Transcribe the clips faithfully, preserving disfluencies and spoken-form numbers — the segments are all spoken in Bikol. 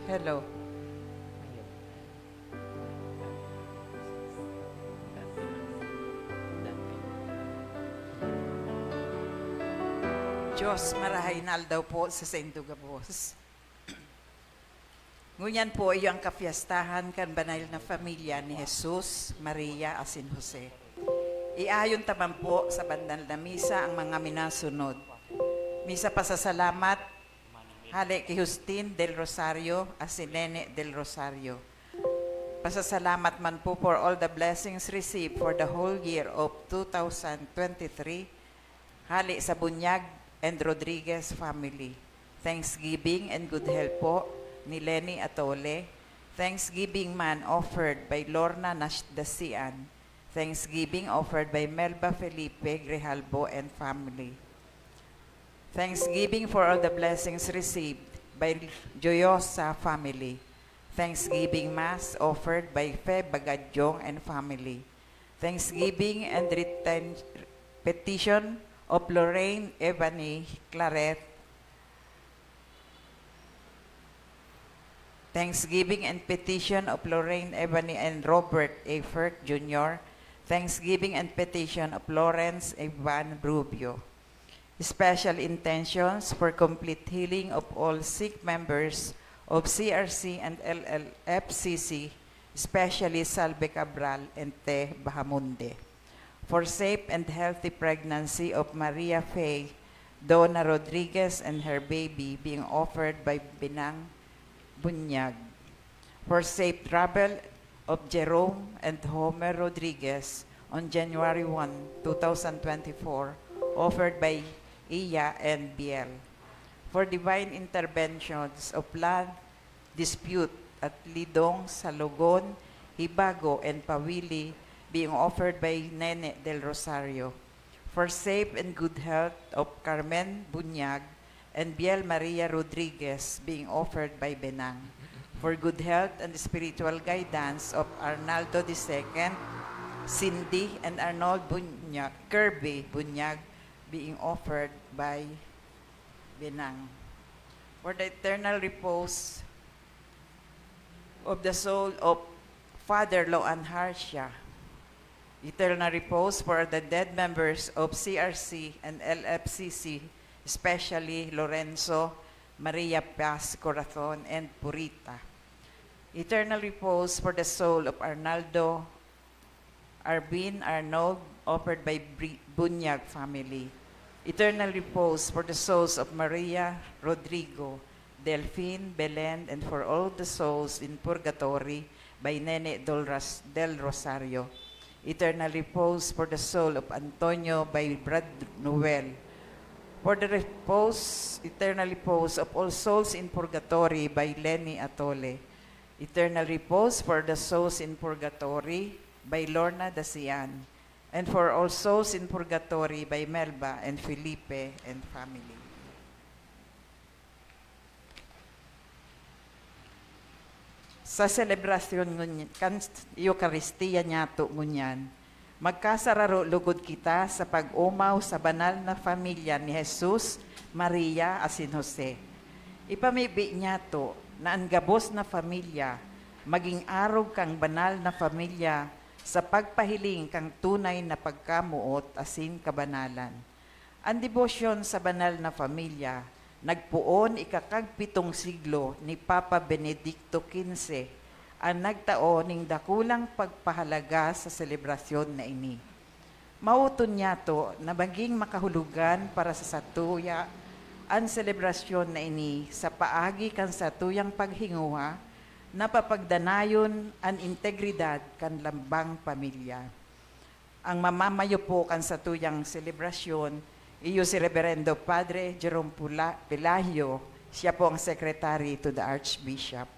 Hello. Diyos, marahay na aldaw po sa saindo gabos. Ngunyan po, iyo ang kapiyastahan kan banal na pamilya ni Jesus, Maria, asin Jose. Iayon ta man po sa banal na misa ang mga minasunod. Misa pasasalamat, hale ki Justin del Rosario asin Nene del Rosario. Pasasalamat man po for all the blessings received for the whole year of two thousand twenty-three, hale sa Bunyag and Rodriguez family. Thanksgiving and good health po ni Lenny Atole. Thanksgiving man offered by Lorna Nash Dasian. Thanksgiving offered by Melba Felipe Grijalbo and family. Thanksgiving for all the blessings received by Joyosa family. Thanksgiving Mass offered by Fe Bagadyong and family. Thanksgiving and reten-, petition of Lorraine Ebony Claret. Thanksgiving and petition of Lorraine Ebony and Robert Eifert Junior. Thanksgiving and petition of Lawrence Ivan Rubio. Special intentions for complete healing of all sick members of C R C and L L F C C, especially Salve Cabral and Te Bahamonde. For safe and healthy pregnancy of Maria Faye Dona Rodriguez and her baby being offered by Binang Bunyag. For safe travel of Jerome and Homer Rodriguez on January one, two thousand twenty-four, offered by Iya and Biel. For divine interventions of land dispute at Lidong, Salogon, Hibago, and Pawili being offered by Nene del Rosario. For safe and good health of Carmen Bunyag and Biel Maria Rodriguez being offered by Benang. For good health and spiritual guidance of Arnaldo the second, Cindy, and Arnold Bunyag, Kirby Bunyag being offered by Benang. For the eternal repose of the soul of Father Loan Harcia. Eternal repose for the dead members of C R C and L F C C, especially Lorenzo, Maria Paz Corazon, and Purita. Eternal repose for the soul of Arnaldo, Arvin, Arnold, offered by Bri-, Bunyag family. Eternal repose for the souls of Maria, Rodrigo, Delfin, Belen, and for all the souls in purgatory by Nene Dolras-, del Rosario. Eternal repose for the soul of Antonio by Brad Noel. For the repose, eternal repose of all souls in purgatory by Lenny Atole. Eternal repose for the souls in purgatory by Lorna Dacian. And for all souls in purgatory by Melba and Felipe and family. Sa selebrasyon ngun-, kan Eukaristia niyato ngunyan, magkasararo lugod kita sa pag-omaw sa banal na pamilya ni Jesus, Maria, asin Jose. Ipamibi niyato na an gabos na pamilya magin arog kan banal na pamilya sa pagpahiling kan tunay na pagkamoot asin kabanalan. An debosyon sa banal na pamilya nagpoon ikakagpitong siglo ni Papa Benedicto quince an nagtao nin dakulang pagpahalaga sa selebrasyon na ini. Mauton niyato na magin makahulugan para sa satuya an selebrasyon na ini sa paagi kan satuyang paghinguha na papagdanayon an integridad kan lambang pamilya. Ang mamamayo po kan satuyang selebrasyon, iyo si Reberendo Padre Jerome Pula-, Pelagio, siya po ang Secretary to the Archbishop.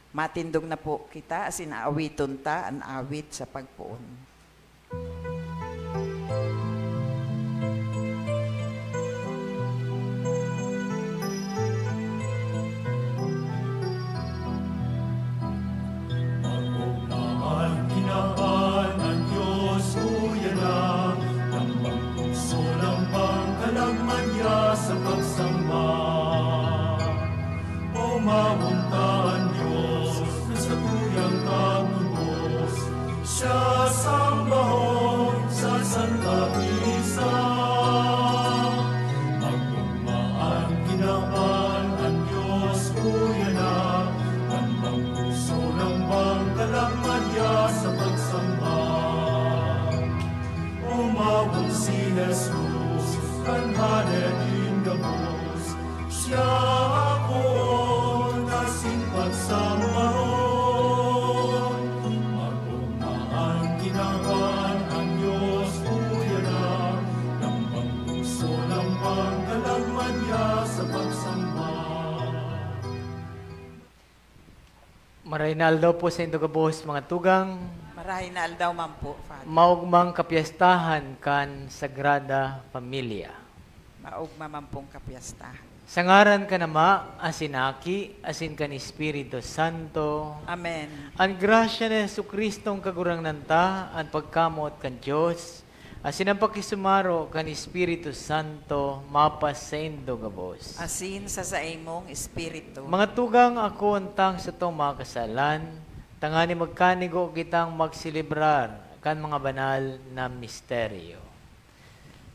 Matindog na po kita asin aawiton ta an awit sa pagpoon. Mahal kinaban ang Diyos, kuya na, tambang puso lang pangkalag man niya sa pagsamba. O maunta ang Maray na aldaw po sa indo gabos, mga tugang. Maray na aldaw man po, Father. Maugmang kapyestahan kan Sagrada Familia. Maugma man pong kapyestahan. Sa ngaran kan Ama, asin Aki, asin kan Espiritu Santo. Amen. An grasya ni Jesu-Cristong Kagurangnan ta, an pagkamoot kan Dios, asin an pakisumaro kan Espiritu Santo mapas saindo gabos. Asin sa saimong espiritu. Mga tugang, akoon tang satong mga kasalan, tanganing magkanigo kitang magselebrar kan mga banal na misteryo.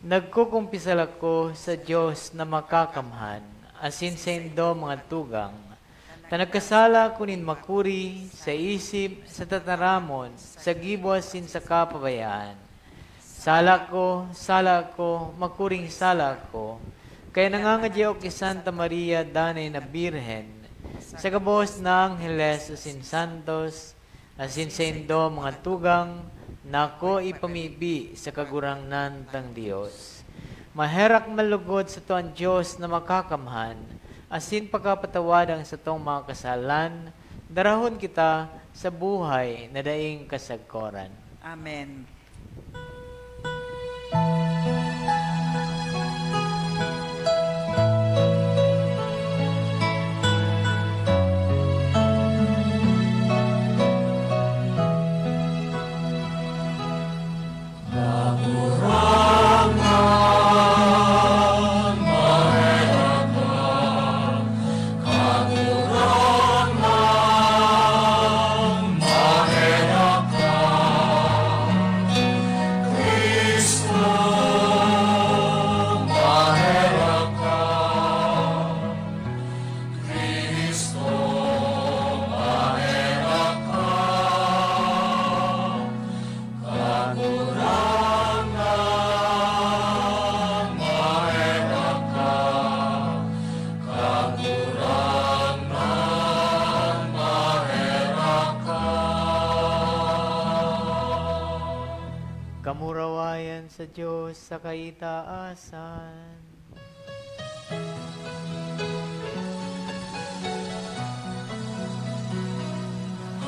Nagkukumpisal ako sa Dios na makakamhan, asin saindo, mga tugang, ta nagkasala ako nin makuri, sa isip, sa tataramon, sa gibo asin sa kapabayaan. Sala ko, sala ko, makuring sala ko, kaya nangangadya ako ki Santa Maria, danay na Birhen, sa gabos na angheles asin santos, asin saindo, mga tugang, na ako ipamibi sa Kagurangnan tang Dios. Maherak man lugod sato an Dios na makakamhan, asin pakapatawad an satong mga kasalan, darahon kita sa buhay na daing kasagkoran. Amen. Kagurangnan, maherak ka. Kagurangnan, maherak ka. Kamurawayan sa Dios sa kaitaasan.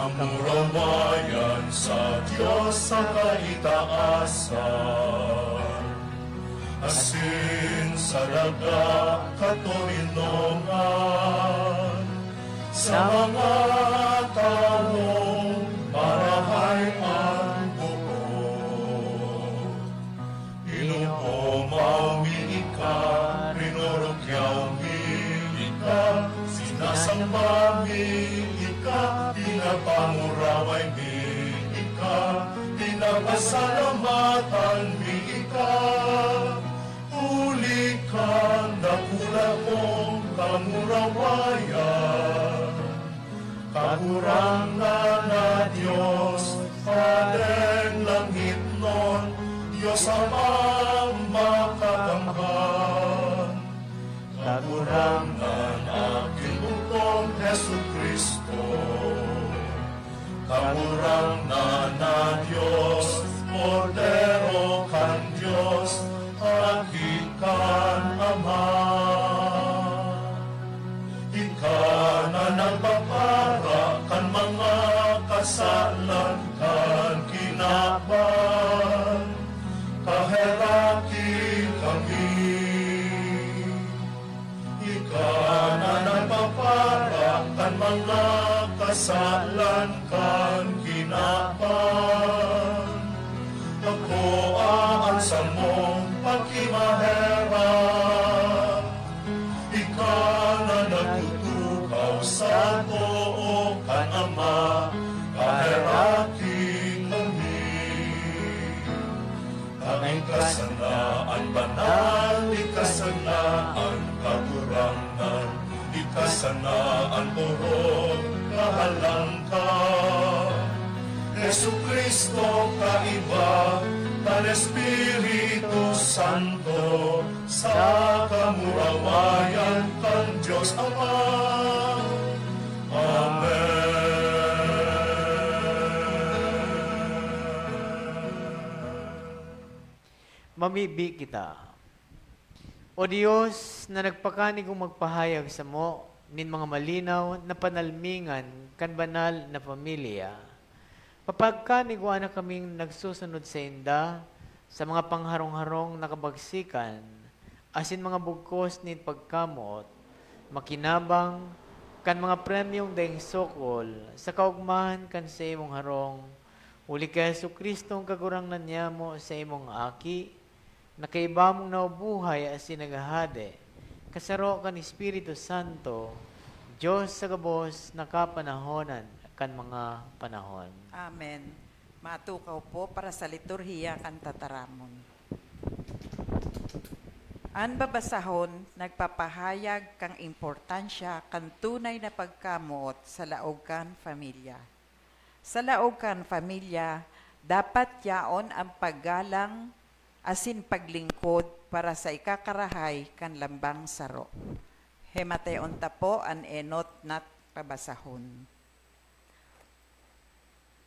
Kamurawayan sa Dios sa kaitaasan, asin sa daga katoninongan, sa mga tawong marahay an boot. Inokomaw mi ika, rinorokyaw mi ika, sinasamba mi ika, pinapanguraway mi ika, pinapasalamatan mi ika, huli kan dakula mong kamurawayan. Kagurangnan na Dios, Padeng langitnon, Dios Amang makakamhan. Kagurangnan, Aking bugtong Jesu-Cristo, Kagurangnan na Dios, Kordero kan Dios, Aki kan Ama. Ika na nagpapara kan mga kasalan kan kinaban, kaheraki kami. Ika na nagpapara kan mga kasalan kan kinaban. Pagkoa an samong pakimaherak. Ika na nagtutukaw sa too kan Ama, kaheraki kami. Ika sana an banal, ika sana an kagurangnan, ika sana an orog, kahalangka. Jesu-Cristo, kaiba kan Espiritu Santo, sa kamurawayan kan Dios Ama. Amen. Mamibi kita. O Dios, na nagpakanigong magpahayag samo, nin mga malinaw na panalmingan kan banal na pamilya. Papagkanigwa na kaming nagsusunod sainda sa mga pangharong-harong na kabagsikan, asin mga bugkos nin pagkamoot, makinabang kan mga premyong daing sukol sa kaogmahan kan saimong harong, huli ki Jesu-Cristong Kagurangnan niyamo, saimong Aki, na kaiba mong nabubuhay asin naghahade, kasaro kan Espiritu Santo, Dios sa gabos na kapanahonan kan mga panahon. Amen. Matukaw po para sa liturhiya kan tataramon. An babasahon nagpapahayag kan importansya kan tunay na pagkamoot sa laog kan pamilya. Sa laog kan pamilya, dapat yaon an paggalang asin paglingkod para sa ikakarahay kan lambang saro. Himateon ta po an enot na babasahon.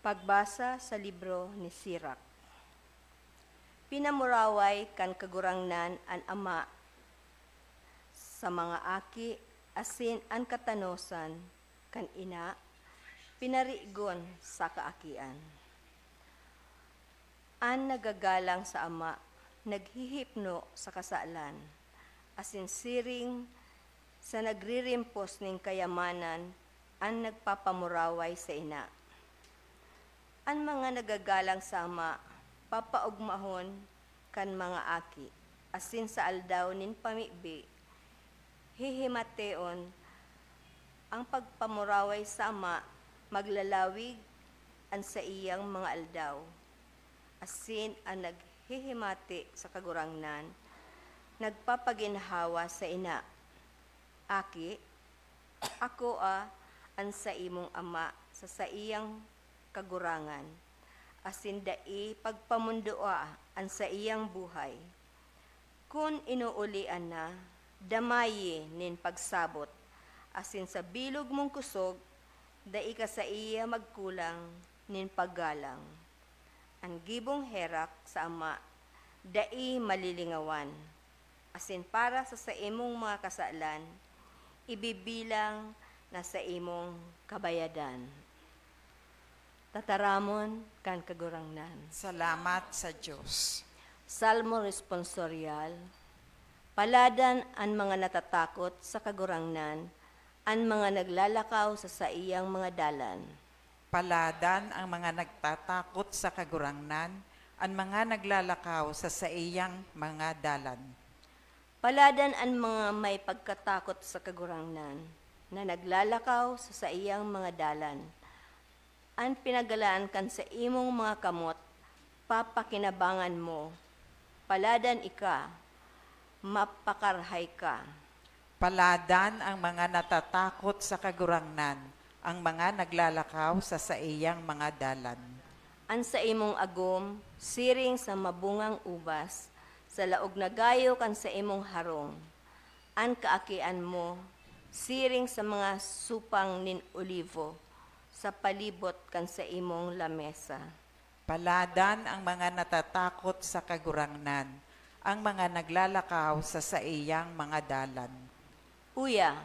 Pagbasa sa libro ni Sirak. Pinamuraway kan Kagurangnan an ama sa mga aki, asin an katanosan kan ina pinarigon sa kaakian. An nagagalang sa ama naghihipno sa kasalan, asin siring sa nagririmpos nin kayamanan an nagpapamuraway sa ina. An mga nagagalang sa ama papaogmahon kan mga aki, asin sa aldaw nin pamibi, hihimateon an pagpamuraway sa ama, maglalawig an saiyang mga aldaw. Asin an naghihimati sa Kagurangnan nagpapaginhawa sa ina, "Aki, akoa an saimong ama sa saiyang kagurangan, asin dai pagpamondoa an saiyang buhay. Kun inuulian na, damayi nin pagsabot, asin sa bilog mong kusog, dai ka saiya magkulang nin paggalang." An gibong herak sa ama dai malilingawan, asin para sa saimong mga kasalan, ibibilang na saimong kabayadan. Tataramon kan Kagurangnan. Salamat sa Dios. Salmo Responsorial. Paladan an mga natatakot sa Kagurangnan, an mga naglalakaw sa saiyang mga dalan. Paladan ang mga nagtatakot sa Kagurangnan, an mga naglalakaw sa saiyang mga dalan. Paladan an mga may pagkatakot sa Kagurangnan, na naglalakaw sa saiyang mga dalan. An pinagalaan kan saimong mga kamot, papakinabangan mo. Paladan ika, mapakarahay ka. Paladan ang mga natatakot sa Kagurangnan, ang mga naglalakaw sa saiyang mga dalan. An saimong agom, siring sa mabungang ubas, sa laog na gayo kan saimong harong. An kaakian mo, siring sa mga supang nin olivo, sa palibot kan saimong lamesa. Paladan ang mga natatakot sa Kagurangnan, ang mga naglalakaw sa saiyang mga dalan. Uya,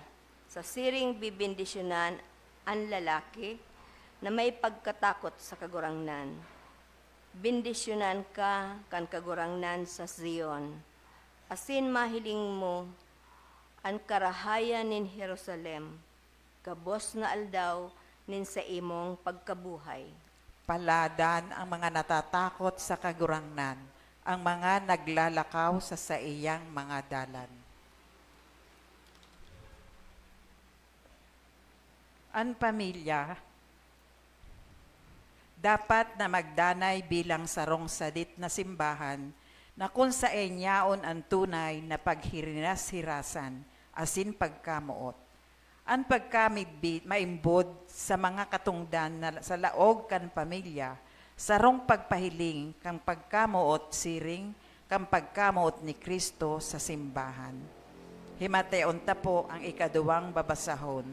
sa siring bibendisyonan an lalaki na may pagkatakot sa Kagurangnan. Bendisyonan ka kan Kagurangnan sa Zion, asin mahiling mo an karahayan nin Jerusalem, gabos na aldaw nin saimong pagkabuhay. Paladan ang mga natatakot sa Kagurangnan, ang mga naglalakaw sa saiyang mga dalan. An pamilya dapat na magdanay bilang sarong sadit na simbahan na kun saen yaon an tunay na paghirinas-hirasan asin pagkamoot. An pagkamigbi-, maimbod sa mga katongdan na sa laog kan pamilya, sarong pagpahiling kan pagkamoot siring kan pagkamoot ni Cristo sa simbahan. Himateon ta po ang ikaduwang babasahon.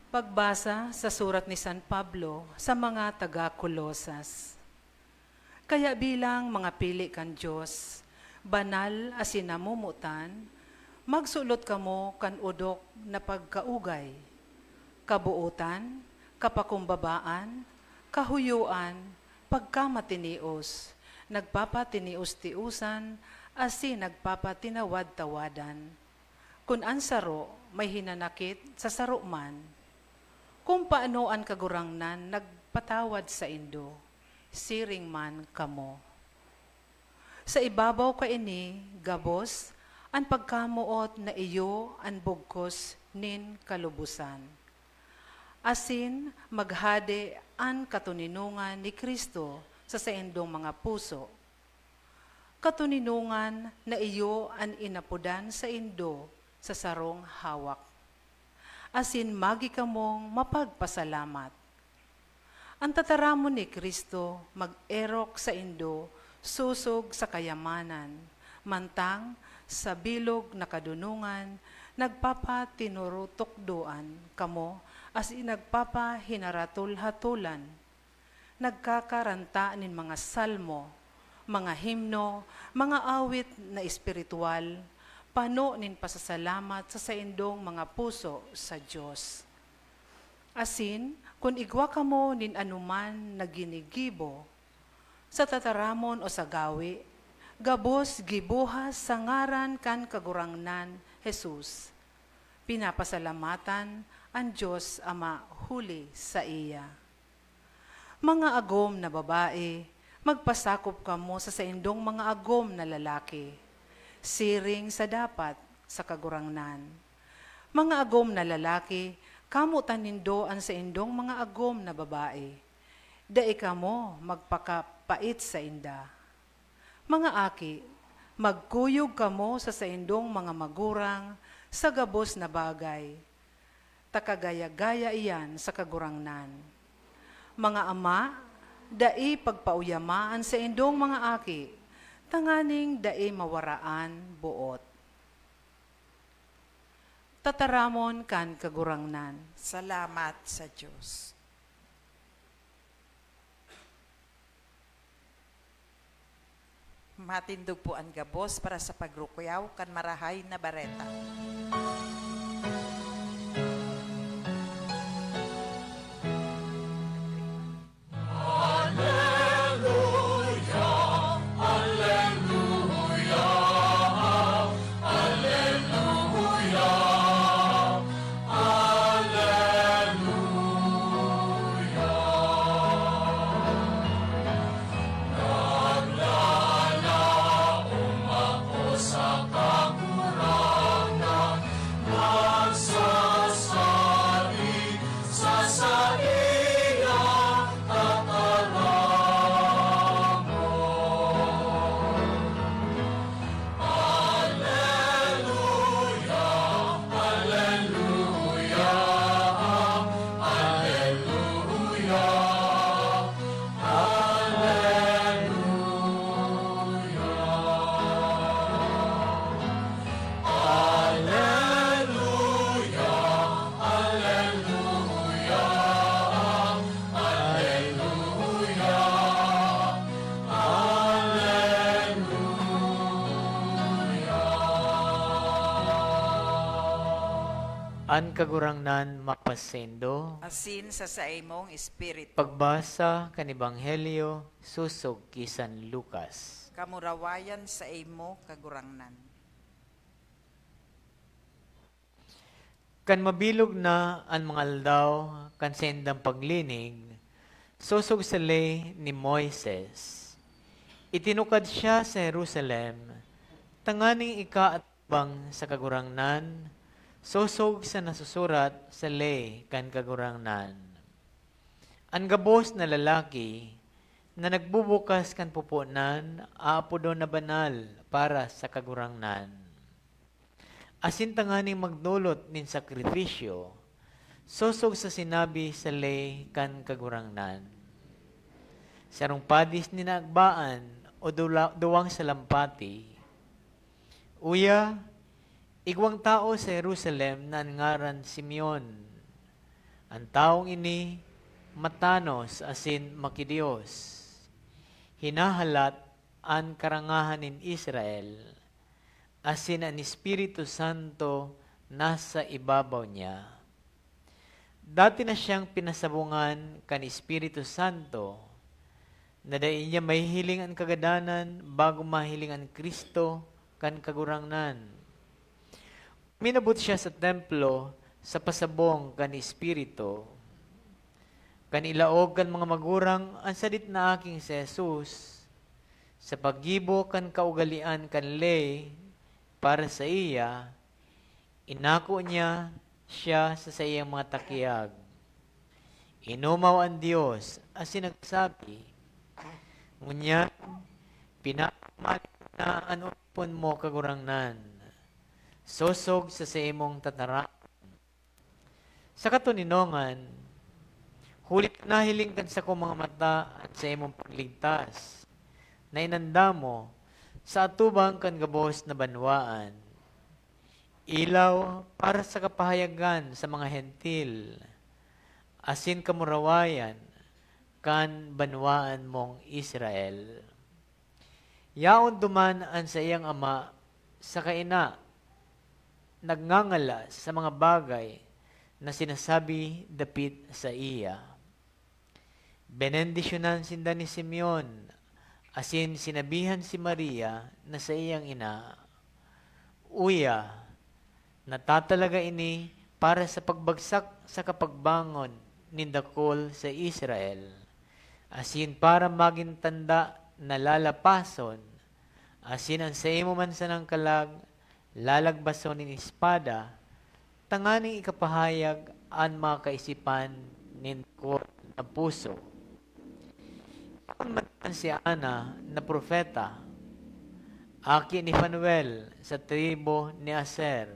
Pagbasa sa surat ni San Pablo sa mga taga Colosas. Kaya bilang mga pili kan Dios, banal asin namomotan, Magsulot kamo kan odok na pagkaugay, kabootan, kapakumbabaan, kahuyoan, pagkamatinios, nagpapatinios-tiosan, asin nagpapatinawad-tawadan. Kun an saro may hinanakit sa saro man, kun paano an Kagurangnan nagpatawad saindo, siring man kamo. Sa ibabaw kaini gabos an pagkamoot na iyo an bugkos nin kalubosan. Asin maghade an katoninongan ni Cristo sa saindong mga puso. Katoninongan na iyo an inapodan saindo sa sarong hawak. Asin magi kamong mapagpasalamat. An tataramon ni Cristo mag-erok saindo sosog sa kayamanan, mantang sa bilog na kadonongan nagpapatinurutukdoan kamo asin nagpapahinaratol-hatolan, nagkakaranta nin mga salmo, mga himno, mga awit na espiritual, pano nin pasasalamat sa saindong mga puso sa Dios. Asin, kun igwa kamo nin anoman na ginigibo, sa tataramon o sa gawe, gabos gibuha sa ngaran kan Kagurangnan Jesus, pinapasalamatan an Dios Ama huli saiya. Mga agom na babae, magpasakop kamo sa saindong mga agom na lalaki, siring sa dapat sa Kagurangnan. Mga agom na lalaki, kamotan nindo an saindong mga agom na babae. Dai kamo magpakapait sainda. Mga aki, magkuyog kamo sa saindong mga magurang sa gabos na bagay, ta kagaya-gaya iyan sa Kagurangnan. Mga ama, dai pagpauyama an saindong mga aki, tanganing dai mawaraan boot. Tataramon kan Kagurangnan. Salamat sa Dios. Matindog po an gabos para sa pagrukyaw kan Marahay na Bareta. An Kagurangnan mapasaindo. Asin sa saimong espiritu. Pagbasa kan Ebanghelyo sosog ki San Lucas. Kamurawayan saimo, Kagurangnan. Kan mabilog na an mga aldaw kan saindang paglinig, sosog sa ley ni Moises, itinukad siya sa Jerusalem tanganing ikaatubang sa Kagurangnan, sosog sa nasusurat sa ley kan Kagurangnan. An gabos na lalaki na nagbubukas kan pupunan aapodon na banal para sa Kagurangnan. Asin tanganing magdolot nin sakrifisyo, sosog sa sinabi sa ley kan Kagurangnan. Sarong padis nin agbaan o dula-, duwang salampati. Uya, igwang tawo sa Jerusalem na an ngaran Simeon. An tawong ini matanos asin maki-Dios. Hinahalat an karangahan nin Israel, asin an Espiritu Santo nasa ibabaw niya. Dati na siyang pinasabongan kan Espiritu Santo na dai niya mahihiling an kagadanan bago mahiling an Cristo kan Kagurangnan. Minabot siya sa templo sa pasabong kan Espiritu. Kan ilaog kan mga magurang an sadit na aking si Jesus, sa paggibo kan kaugalean kan ley para saiya, inako niya siya sa saiyang mga takiag. Inumaw an Dios asin nagsabi, "Ngunyan, pinakamali na an oripon mo, Kagurangnan, sosog sa saimong tataram." Sa katoninongan, huli ta nahiling kan sakong mga mata an saimong pagligtas na inandam mo sa atubang kan gabos na banwaan, ilaw para sa kapahayagan sa mga Hentil, asin kamurawayan kan banwaan mong Israel. Yaon duman an saiyang ama saka ina, nagngangalas sa mga bagay na sinasabi dapit saiya. Benendisyonan sinda ni Simeon, asin sinabihan si Maria na saiyang ina, "Uya, natatalaga ini para sa pagbagsak saka pagbangon nin dakul sa Israel, asin para magin tanda na lalapason, asin an saimo man sanang kalag lalagbason nin espada, tanganing ikapahayag an mga kaisipan nin dakul na puso." Yaon man si Ana na propeta, aki ni Fanuel sa tribu ni Aser,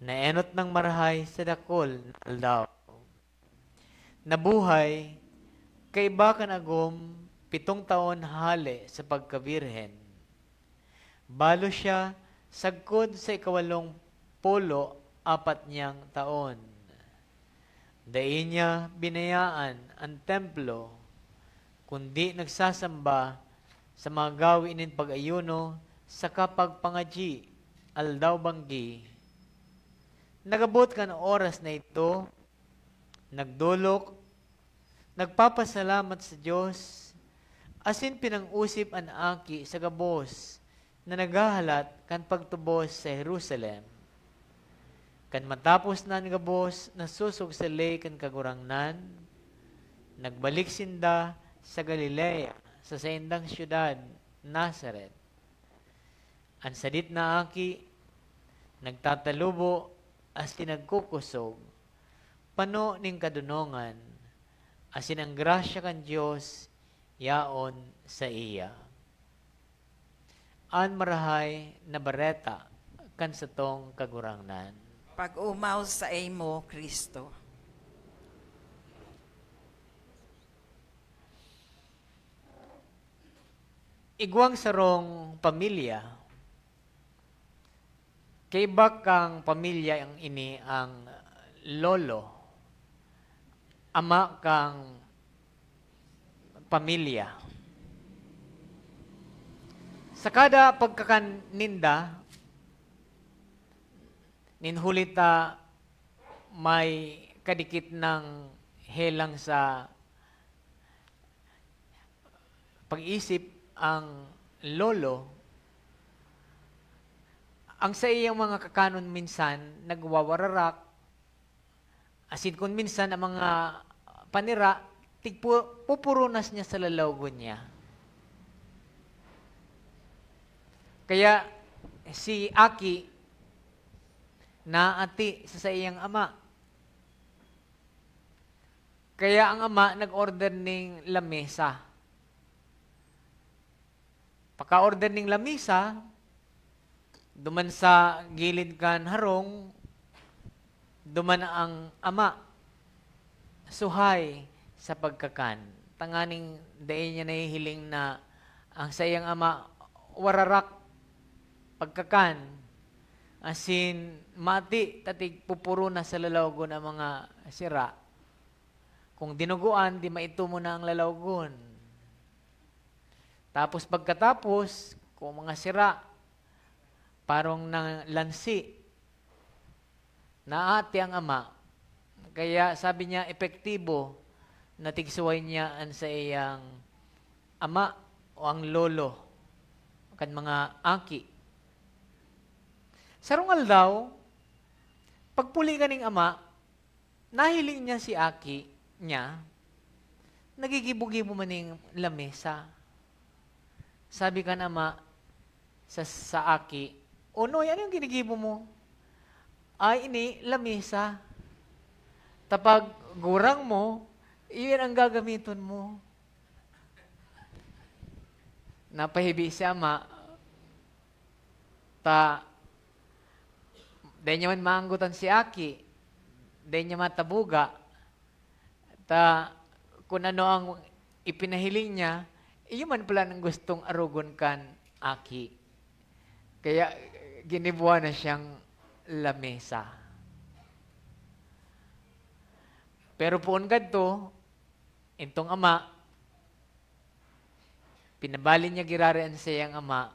na enot nang marahay sa dakul na aldaw. Nabuhay kaiba kan agom pitong taon hale sa pagkabirhen. Balo siya sagkod sa ikawalong pulo apat niyang taon. Dai niya binayaan an templo, kundi nagsasamba sa mga gawi nin pag-ayuno saka pagpangadyi aldaw-banggi. Nag-abot kan oras na idto, nagdolok, nagpapasalamat sa Dios, asin pinang-osip an aki sa gabos na naghahalat kan pagtubos sa Jerusalem. Kan matapos na an gabos na sosog sa ley kan Kagurangnan, nagbalik sinda sa Galilea, sa saindang syudad, Nazaret. An sadit na aki nagtatalubo asin nagkukosog, pano nin kadonongan, asin an grasya kan Dios yaon saiya. An Marahay na Bareta kan satong Kagurangnan. Pag-omaw saimo, Cristo. Igwang sarong pamilya, kaiba kan pamilya ini ang lolo, ama kan pamilya. Sa kada pagkakan ninda, nin huli ta may kadikit nang helang sa pag-isip ang lolo, ang saiyang mga kakanon minsan nagwawararak, asin kun minsan ang mga panira, tigpu-, pupurunas niya sa lalawgon niya. Kaya si Aki naati sa saiyang ama. Kaya ang ama nag-order ning lamesa. Pagka-order ning lamesa, duman sa gilid kan harong, duman ang ama, suhay sa pagkakan. Tanganing dai niya nahihiling na ang saiyang ama wararak pagkakan, asin mati ta tigpupurunas sa lalawgon ang mga sira. Kung dinugoan, di maitumo na ang lalawgon. Tapos pagkatapos, kung mga sira, parong nalansi. Naati ang ama. Kaya sabi niya, epektibo na tigsuway niya an saiyang ama o ang lolo kan mga aki. Sarong aldaw, pagpuli kaning ama, nahiling niya si aki niya, nagigibo-gibo man ning lamesa. Sabi kan ama sa, sa aki, "O Noy, ano yung ginigibo mo?" "Ay, ini, lamesa. Tapag gurang mo, iyan ang gagamiton mo." Napahibi si ama, ta, dai niya man maanggotan si aki, dai niya matabuga, ta, kun ano ang ipinahiling niya, iyo man pala ang gustong arogon kan aki. Kaya, ginibuhan na siyang lamesa. Pero poon kadto, intong ama, pinabali niya giraray an saiyang ama,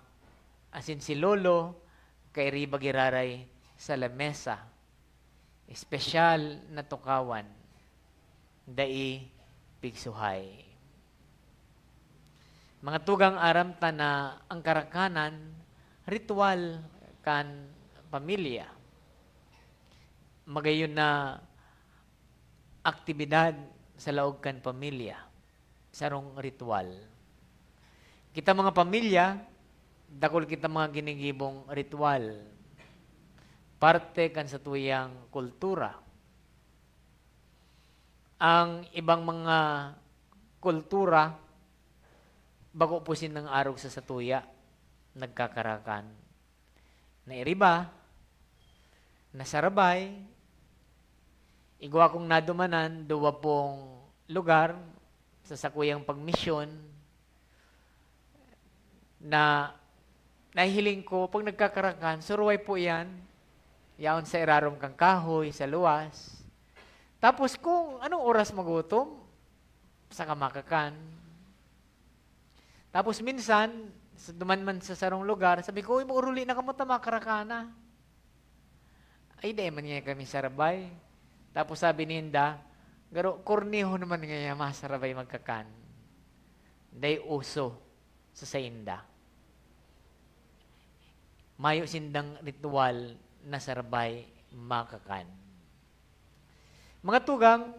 asin si lolo, kairiba giraray sa lamesa. Espesyal na tukawan, dai pigsuhay. Mga tugang, aram ta na ang karakanan, ritual kan pamilya. Magayon na aktibidad sa laog kan pamilya, sarong ritual. Kita mga pamilya, dakul kita mga ginigibong ritual. Parte kan satuyang kultura. Ang ibang mga kultura, bako po sinang arog sa satuya, nagkakarakan. Nairiba, nasarabay, igwa kong nadumanan, duwa pong lugar sa sakuyang pagmisyon na nahihiling ko, pag nagkakarakan, suruway po yan, yaon sa irarom kan kahoy, sa luwas. Tapos kung anong oras magutom, saka makakan. Tapos minsan, sa duman man sa sarong lugar, sabi ko, "Uy, mauruli na kamo ta, makarakana." Ay, dai man ngayon kami sarabay. Tapos sabi ninda, "Garo, korneho naman ngayon masarabay magkakan." Dai uso sa sainda. Mayo sindang ritual na sarabay makakan. Mga tugang,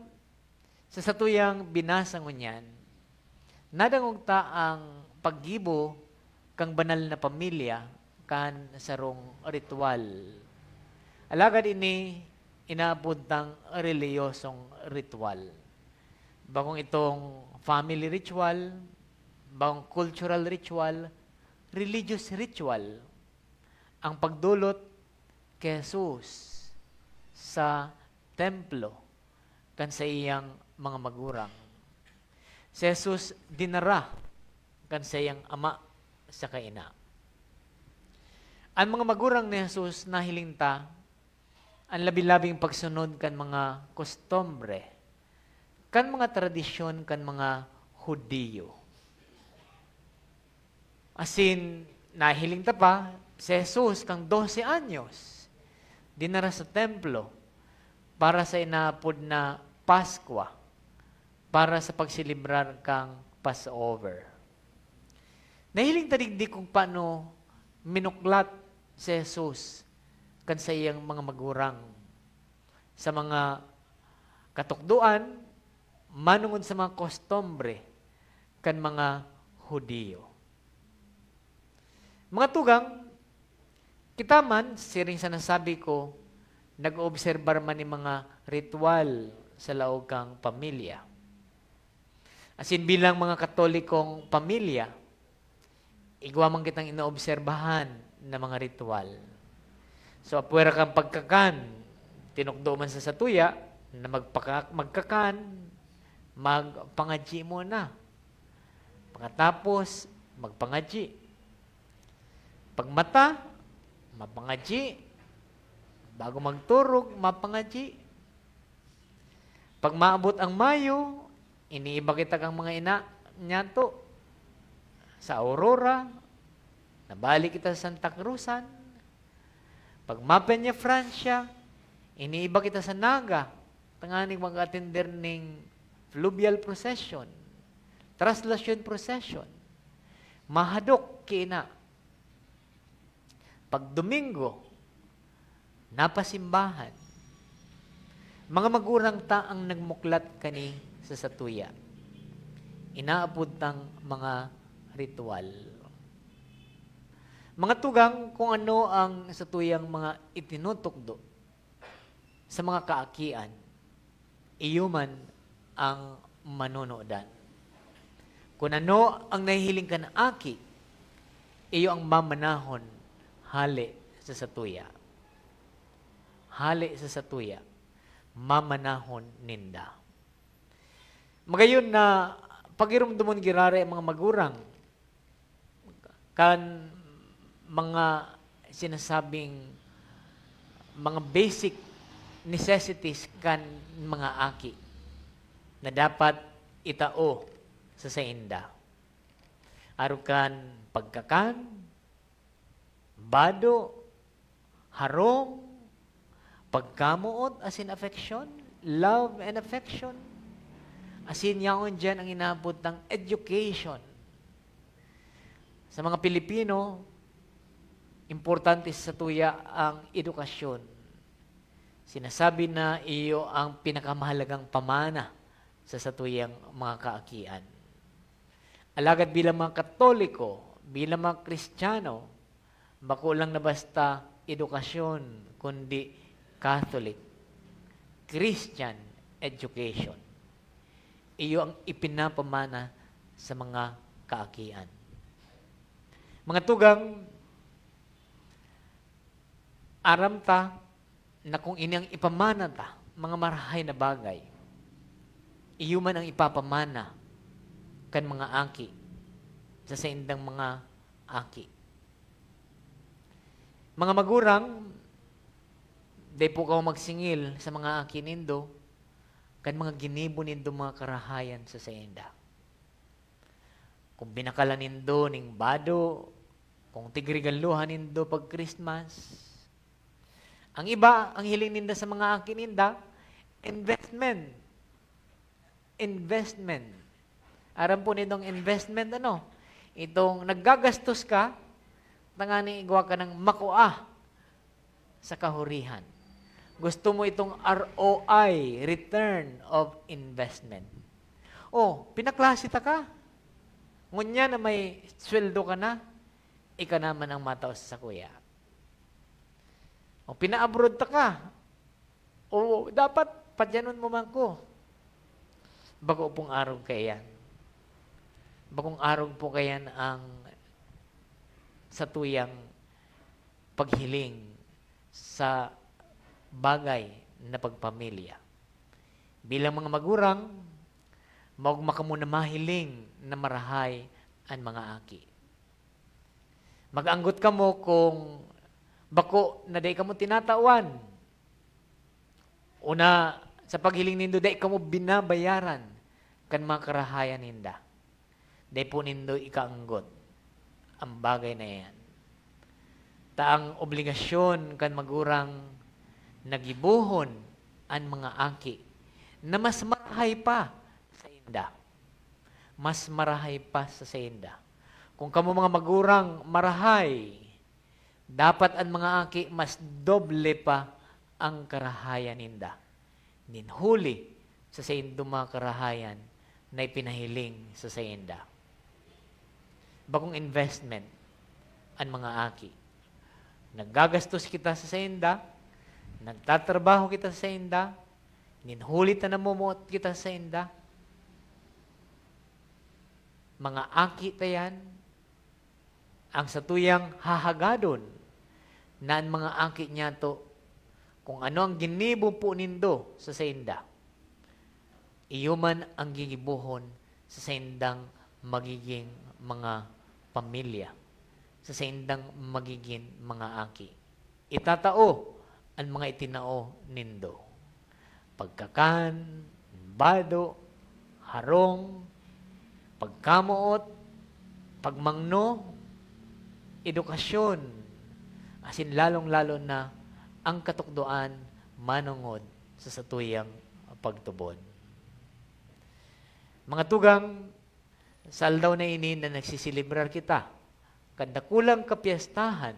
sa satuyang binasa ngunyan, nadangog ta ang paggibo kan banal na pamilya kan sarong ritual. Alagad ini inaapod tang reliyosong ritual. Bakong itong family ritual, bakong cultural ritual, religious ritual, ang pagdolot ki Jesus sa templo kan saiyang mga magurang. Si Jesus dinara kan saiyang ama saka ina. An mga magurang ni Jesus nahiling ta an labi-labing pagsunod kan mga kostumbre, kan mga tradisyon kan mga Judio. Asin, nahiling ta pa, si Jesus kan dose anyos, dinara sa templo para sa inaapod na Paskwa, para sa pagselebrar kan Passover. Nahiling ta digdi kung paano minuklat si Jesus kan saiyang mga magurang sa mga katukdoan, manongod sa mga kostumbre kan mga Judio. Mga tugang, kita man, siring sa nasabi ko, nag-oobserbar man nin mga ritual sa laog kan pamilya. Asin bilang mga Katolikong pamilya, igwa man kitang inoobserbahan na mga ritual. So, apwera kan pagkakan, tinukdo man sa satuya na magpaka-, magkakan, magpangadyi muna. Pakatapos, magpangadyi. Pagmata, mapangadyi. Bago magturog, mapangadyi. Pag maabot ang Mayo, iniiba kita kan mga ina niyato. Sa Aurora, nabalik kita sa Santa Cruzan. Pag ma-Peñafrancia, iniiba kita sa Naga, tanganing mag-atender ning fluvial procession, traslasyon procession. Mahadok ki ina. Pag Domingo, napasimbahan. Mga magurang ta ang nagmuklat kani sa satuya. Inaapod tang mga ritual. Mga tugang, kung ano ang satuyang mga itinutukdo sa mga kaakian, iyo man ang manunudan. Kun ano ang nahihiling kan aki, iyo ang mamanahon hale sa satuya. Hale sa satuya, mamanahon ninda. Magayon na pagirumdomon girare ang mga magurang kan mga sinasabing mga basic necessities kan mga aki na dapat itao sa sainda. Arog kan pagkakan, bado, harong, pagkamoot asin affection, love and affection. Asin yaon diyan ang inaapod tang education. Sa mga Pilipino, importante sa tuya ang edukasyon. Sinasabi na iyo ang pinakamahalagang pamana sa satuyang mga kaakian. Alagad bilang mga Katoliko, bilang mga Kristiyano, bako lang na basta edukasyon, kundi Catholic, Christian education. Iyo ang ipinapamana sa mga kaakian. Mga tugang, aram ta na kung ini ang ipamana ta, mga marahay na bagay, iyo man ang ipapamana kan mga aki sa saindang mga aki. Mga magurang, dai po kamo magsingil sa mga aki nindo kan mga ginibo nindo mga karahayan sa sainda. Kung binakalan nindo ning bado, kung tigregaluhan nindo pag Christmas, ang iba, ang hiling ninda sa mga aki ninda, investment. Investment. Aram po nindong investment, ano? Itong naggagastos ka, tanganing igwa ka ng makua sa kahurihan. Gusto mo itong R O I, return of investment. Oh, pinaklase ta ka. Ngunyan na may sweldo ka na, ika naman ang matao sa sakuya. O pina-abroad ta ka. O dapat padyanon mo man ko. Bako pong arog kaiyan. Bakong arog po kaiyan ang satuyang paghiling sa bagay na pagpamilya. Bilang mga magurang, maogma kamo na mahiling na marahay an mga aki. Mag-anggot kamo kung bako na dai kamo tinatawan, o na sa paghiling nindo dai kamo binabayaran kan mga karahayan ninda. Dai po nindo ikaanggot ang bagay na iyan. Ta ang obligasyon kan magurang na gibohon an mga aki na mas marahay pa sainda. Mas marahay pa sa sainda. Kung kamo mga magurang marahay, dapat an mga aki mas doble pa ang karahayan ninda, nin huli sa saindong mga karahayan na ipinahiling sa sainda. Bakong investment an mga aki. Naggagastos kita sa sainda, nagtatrabaho kita sa sainda, nin huli ta namumuot kita sa sainda. Mga aki ta yan, ang satuyang hahagadon na an mga aki niyato, kung ano ang ginibo po nindo sa sainda, iyo man ang gigibohon sa saindang magiging mga pamilya, sa saindang magiging mga aki. Itatao an mga itinao nindo. Pagkakan, bado, harong, pagkamoot, pagmangno, edukasyon, asin lalong-lalo na ang katukdoan manongod sa satuyang pagtubod. Mga tugang, sa aldaw na ini na nagsiselebrar kita kan dakulang kapyestahan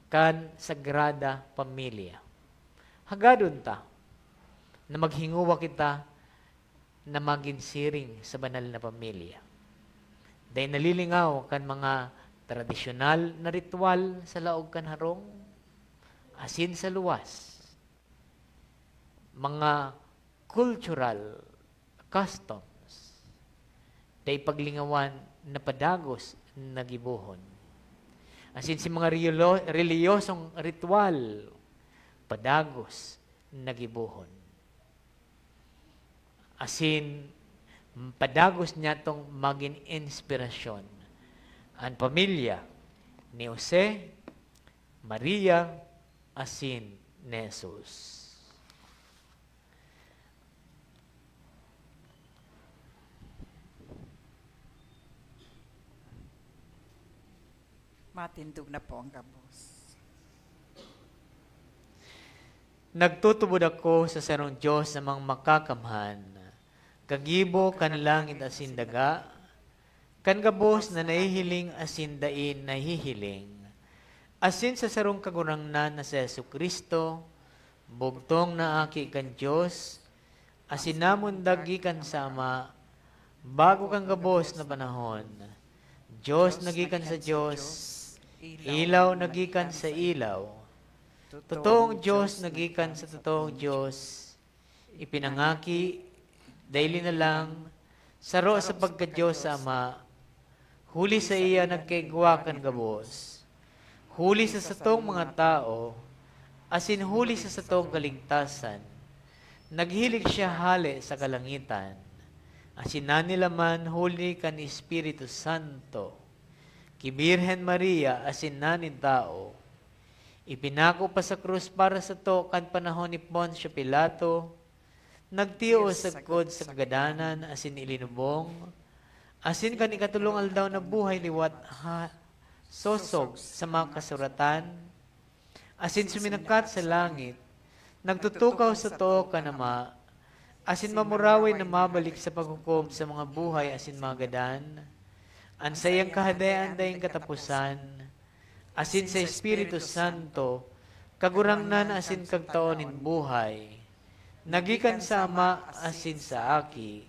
kan Sagrada Pamilya, hagadon ta na maghinguwa kita na magin siring sa banal na pamilya. Dai nalilingaw kan mga tradisyonal na ritual sa laog kan harong, asin sa luwas, mga cultural customs, dai paglingawan na padagos na gibohon. Asin si mga riyolo-, reliyosong ritual, padagos na gibohon. Asin padagos niyatong magin inspirasyon an pamilya ni Jose, Maria, asin ni Jesus. Matindog na po ang gabos. Nagtutubod ako sa sarong Dios na mang makakamhan, kagibo kan langit asin daga, kan gabos na nahihiling asin dai nahihiling, asin sa sarong Kagurangnan na si Jesu-Cristo, bugtong na Aki kan Dios, asin namundag gikan sa Ama, bago kan gabos na panahon. Dios na gikan sa Dios, ilaw na gikan sa ilaw. Totoong Dios na gikan sa totoong Dios, ipinangaki, dai linalang, saro sa pagka-Dios sa Ama, huli saiya nagkaigwa kan gabos. Huli sa satong mga tawo, asin huli sa satong kaligtasan, naghilig siya hale sa kalangitan, asin nanilaman huli kan Espiritu Santo. Ki Birhen Maria asin na nin tawo. Ipinako pa sa krus para sato kan panahon ni Poncio Pilato, nagtios sagkod sa kagadanan asin ilinubong, asin kan ikatolong aldaw nabuhay liwat ha sosog sa mga kasuratan, asin suminakat sa langit, nagtutukaw sa too kan Ama, asin mamuraway na mabalik sa paghukom sa mga buhay asin mga gadan. An saiyang Kahadean daing kataposan, asin sa Espiritu Santo, Kagurangnan asin Kagtao nin buhay, na gikan sa Ama asin sa Aki.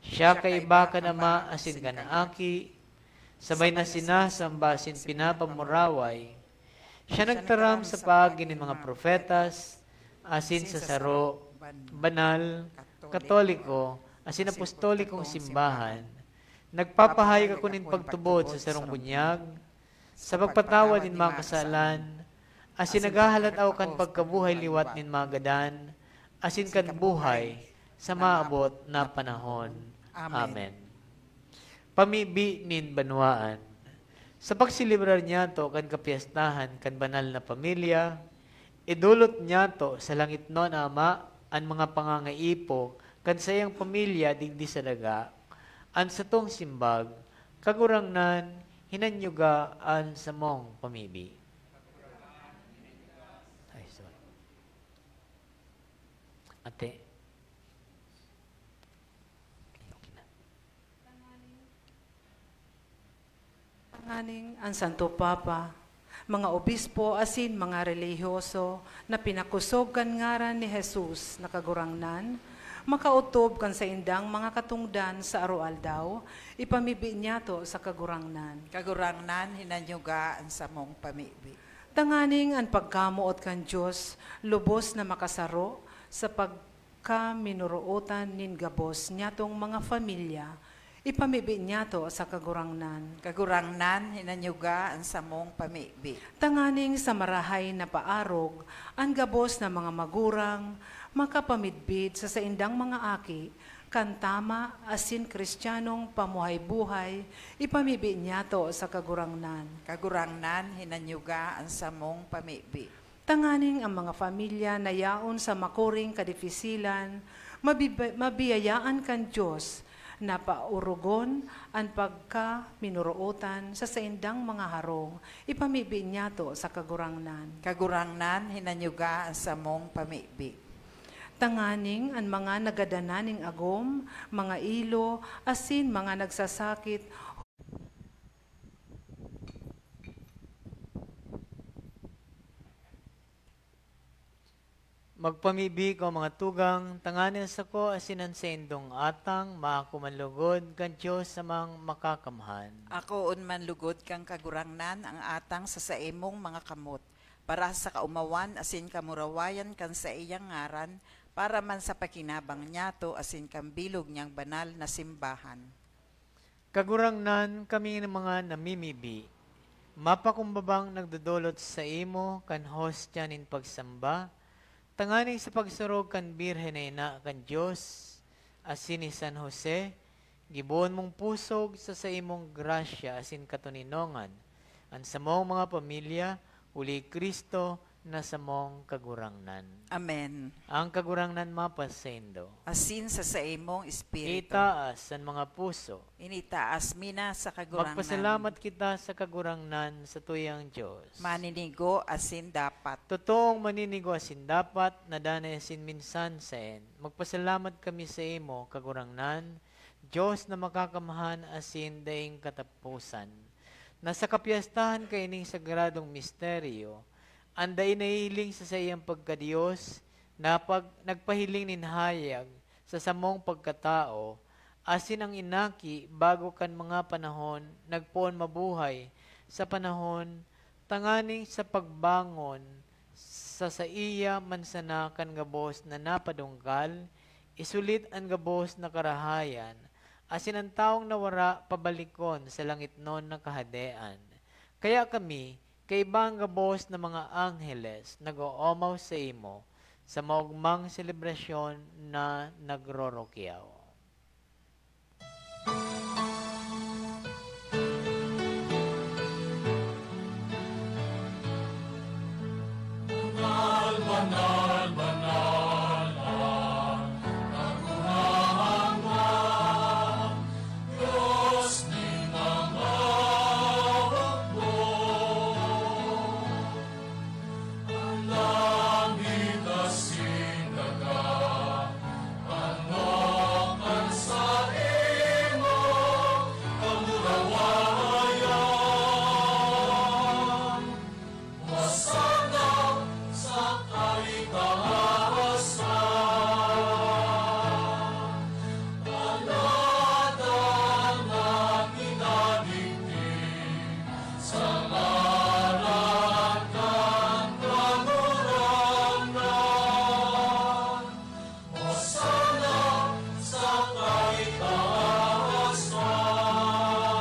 Siya kaiba kan Ama asin kan Aki, sabay na sinasamba asin pinapamuraway. Siya nagtaram sa paagi nin mga propetas, asin sa saro, banal, katoliko, asin apostolikong simbahan. Nagpapahayag ako nin pagtubod sa sarong bunyag, sa pagpatawad nin mga kasalan, asin naghahalat ako kan pagkabuhay liwat nin mga gadan, asin kan buhay sa maabot na panahon. Amen. Amen. Pamibi nin banwaan. Sa pagselebrar niyato kan kapyestahan kan banal na pamilya, idolot niyato sa langitnon na Ama an mga pangangaipo kan saiyang pamilya digdi sa daga. An satong simbag, Kagurangnan, hinanyuga an samong pamibi. Ay, sorry. Ate. Okay na. Tanganing an Santo Papa, mga obispo asin mga relihiyoso na pinakosog kan ngaran ni Jesus na Kagurangnan, makaotob kan saindang mga katongdan sa aroaldaw, ipamibi niyato sa Kagurangnan. Kagurangnan, hinanyuga an samong pamibi. Tanganing an pagkamoot kan Dios lubos na makasaro sa pagkaminorootan nin gabos niyatong mga pamilya, ipamibi niyato sa Kagurangnan. Kagurangnan, hinanyuga an samong pamibi. Tanganing sa marahay na paarog, an gabos na mga magurang makapamidbid sa saindang mga aki kan tama asin Kristiyanong pamuhay-buhay, ipamibi niyato sa Kagurangnan. Kagurangnan, hinanyuga an samong pamibi. Tanganing ang mga pamilya na yaon sa makuring kadifisilan, mabiba-, mabiyayaan kan Dios Napaorogon an pagkaminorootan sa saindang mga harong, ipamibi niyato sa Kagurangnan. Kagurangnan, hinanyuga an samong pamibi. Tanganing an mga nagadana ning agom, mga ilo, asin mga nagsasakit, Magpamibi ko, mga tugang, tanganing sako asin an saindong atang maako man lugod kan Dios Amang Makakamhan. Akoon man lugod kan Kagurangnan ang atang sa saimong mga kamot, para sa kaomawan asin kamurawayan kan saiyang ngaran, para man sa pakinabang niyato asin kan bilog niyang banal na simbahan. Kagurangnan, kami nga mga namimibi, mapakumbabang nagdodolot saimo kan hostya nin pagsamba, tanganing sa pagsurog kan Birhen na Ina kan Dios asin ni San Jose, gibohon mong pusog sa saimong grasya asin katoninongan an samong mga pamilya, huli Cristo na samong Kagurangnan. Amen. Ang Kagurangnan mapasaindo. Asin sa saimong espiritu. Itaas an mga puso. Initaas mi na sa Kagurangnan. Magpasalamat kita sa Kagurangnan, sa tuyang Dios. Maninigo asin dapat. Totoong maninigo asin dapat, na danay asin minsan saen. Magpasalamat kami saimo, Kagurangnan, Dios na makakamhan asin daing kataposan, na sa kapyastahan kaining sagradong misteryo, an dai nahihiling sa saiyang pagka-Dios, napag-, nagpahiling nin hayag sa samong pagkatao, asin ang inaki, bago kan mga panahon, nagpoon mabuhay sa panahon tanganing sa pagbangon sa saiya man sana kan gabos na napadungkal, isulit an gabos na karahayan, asin an tawong nawara pabalikon sa langitnon na kahadean. Kaya kami, kaiba an gabos na mga angheles, nag-oomaw saimo sa maogmang selebrasyon na nagrorokyaw.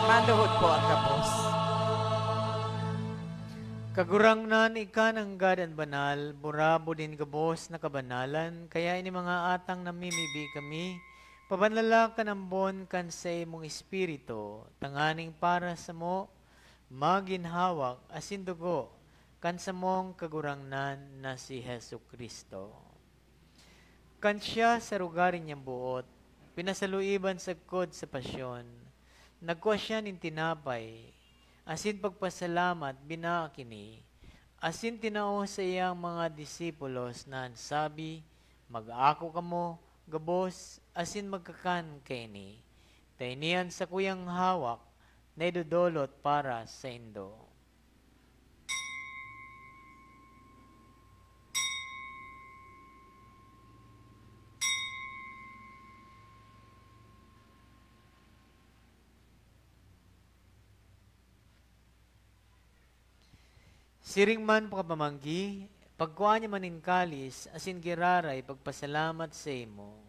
Maluhod po ang gabos. Kagurangnan, ika nanggad an banal, burabo din gabos na kabanalan, kaya ini mga atang namimibi kami, pabanala kan ambon kan saimong Espiritu, tanganing para samo, magin hawak asin dugo kan samong Kagurangnan na si Jesu-Cristo. Kan siya sa rugari niyang boot, pinasaluiban sagkod sa pasyon, nagkua siya nin tinapay, asin pagpasalamat, binaak ini, asin tinao sa iyang mga disipulos na an sabi, "Mag-ako kamo gabos asin magkakan kaini, ta ini an sakuyang hawak na idodolot para saindo." Siring man pakapamanggi, pagkua niya man nin kalis asin giraray pagpasalamat saimo,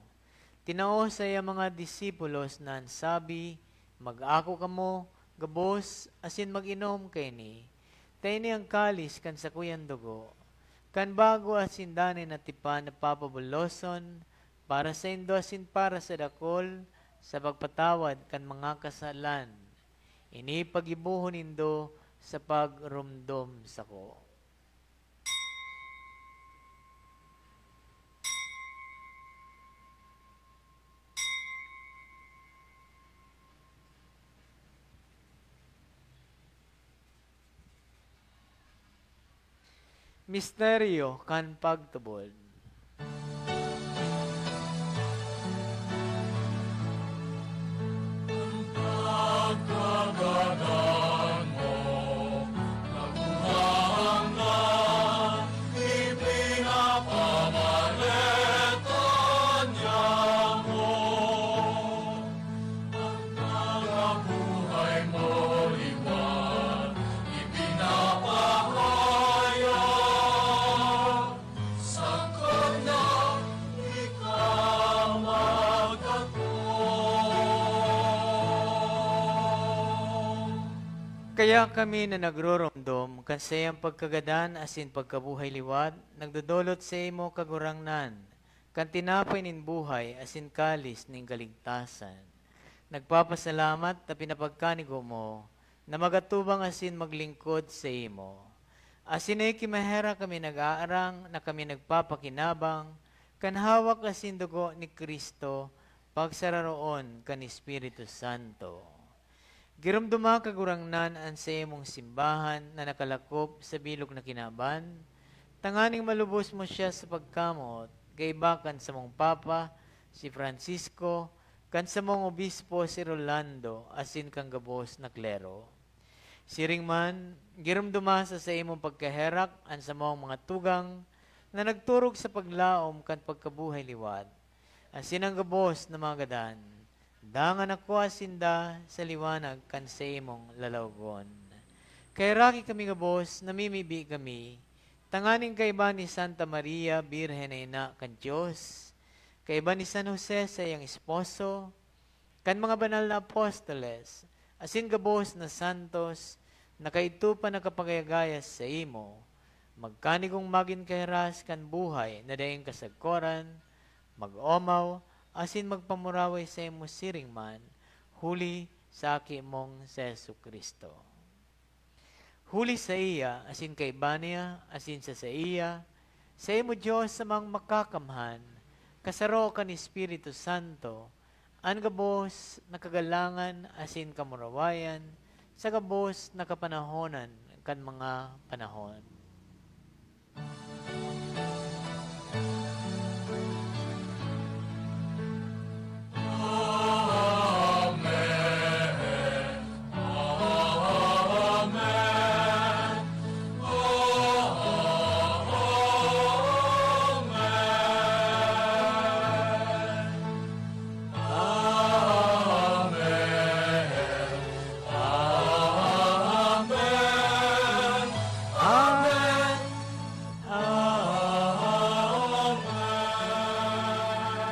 tinao sa iya mga disipulos na an sabi, "Mag-ako kamo gabos asin mag-inom kaini, ta ini an kalis kan sakuyang dugo, kan bago asin danay na tipan na papabuloson para saindo asin para sa dakul sa pagpatawad kan mga kasalan. Ini paggibohon nindo sa pagromdom sako." Misteryo kan pagtubod. Kaya kami na nagroromdom kan saiyang pagkagadan asin pagkabuhay liwat, nagdodolot saimo, Kagurangnan, kan tinapay nin buhay asin kalis nin kaligtasan. Nagpapasalamat ta pinapagkanigo mo na magatubang asin maglingkod saimo. Asin nakikimaherak kami nag-aarang na kami nagpapakinabang kan hawak asin dugo ni Cristo, pagsararoon kan Espiritu Santo. Giromdoma, Kagurangnan, an saimong simbahan na nakalakop sa bilog na kinaban, tanganing malubos mo siya sa pagkamoot, kaiba kan samong Papa, si Francisco, kan samong Obispo, si Rolando, asin kan gabos na klero. Siring man, giromdoma sa saimong pagkaherak an samong mga tugang na nagturog sa paglaom kan pagkabuhay liwat, asin an gabos na mga gadan, dangan nakua sinda sa liwanag kan saimong lalawgon. Kaheraki kami gabos, namimibi kami, tanganing kaiba ni Santa Maria, Birhen na Ina kan Dios, kaiba ni San Jose, saiyang esposo, kan mga banal na apostoles, asin gabos na santos na kaidto pa nakapagayagaya saimo, magkanigong magin kahiras kan buhay na daing kasagkoran, mag-omaw, asin magpamuraway saimo siring man, huli sa Aki mong si Jesu-Cristo. Huli saiya, asin kaiba niya, asin sa saiya, saimo, Dios, Amang Makakamhan, kasaro kan Espiritu Santo, an gabos na kagalangan asin kamurawayan sa gabos na kapanahonan kan mga panahon.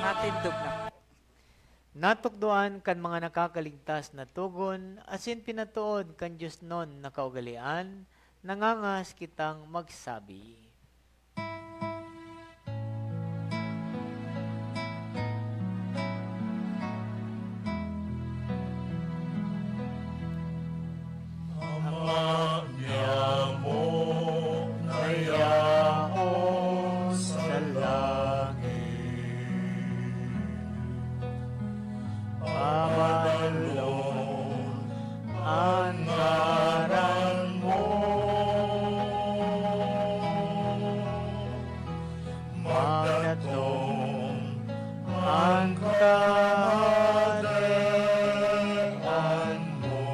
Natindog na po. Natukdoan kan mga nakakaligtas na togon, asin pinatood kan diosnon na kaugalean, nangangahas kitang magsabi. Ama niamo na yaon sa langit, pabanalon an ngaran mo. Magdatong an Kahadean mo,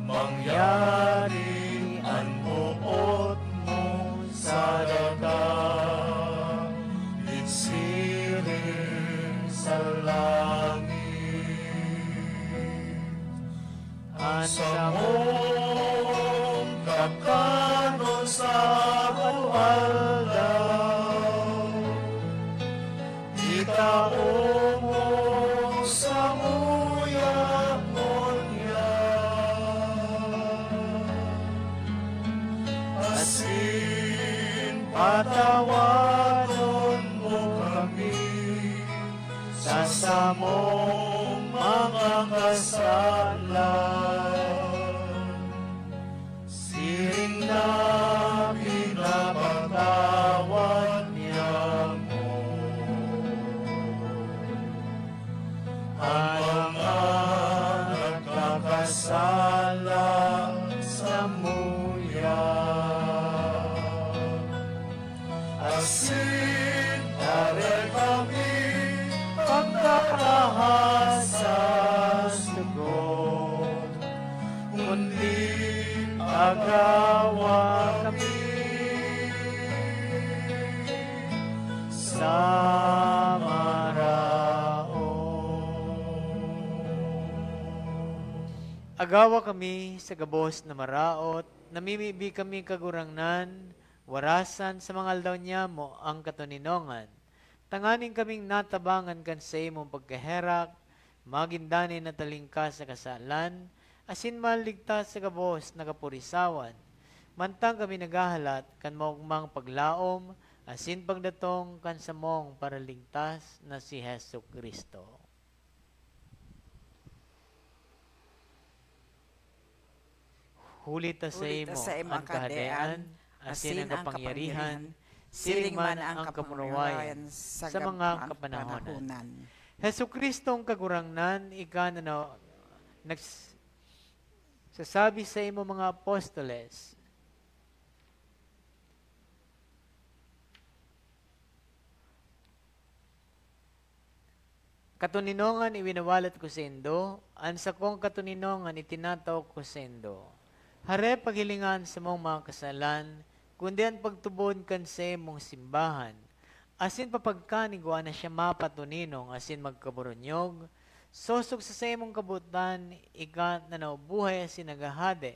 mangyari an boot mo sa daga, nin siring sa langit. An samong kakanon sa araw-araw, itao mo samuya ngunyan. Asin patawadon mo kami sa samong mga kasalan, siring na pinapatawad niamo an mga nagkakasala samuya. Agawa kami sa gabos na maraot, namimibi kami, Kagurangnan, warasan sa mga aldaw niyamo ang katoninongan, tanganing kaming natabangan kan saimong pagkaherak, magin danay na talingkas sa kasalan, asin maligtas sa gabos na kapurisawan, mantang kami naghahalat kan maogmang paglaom asin pagdatong kan samong Paraligtas na si Jesu-Cristo. Huli ta Huli ta saimo saimo an an kahadean, kahadean, asin asin an an kapangyarihan, kapangyarihan, siring siring man man an an kapangyarihan kapangyarihan sa sa mga mga kapanahonan. kapanahonan. Jesu-Cristo ang Kagurangnan, ika na, na nags-, sasabi sa imo mga apostoles, "Katoninongan iwinawalat ko saindo, an sakong katoninongan itinatao ko saindo." Hare, paghilinga an samong mga kasalan, kundi an pagtubod kan saimong simbahan, asin papagkanigoan na siya mapatoninong asin magkaburunyog, sosog sa saimong kabotan, ika na nabubuhay asin naghahade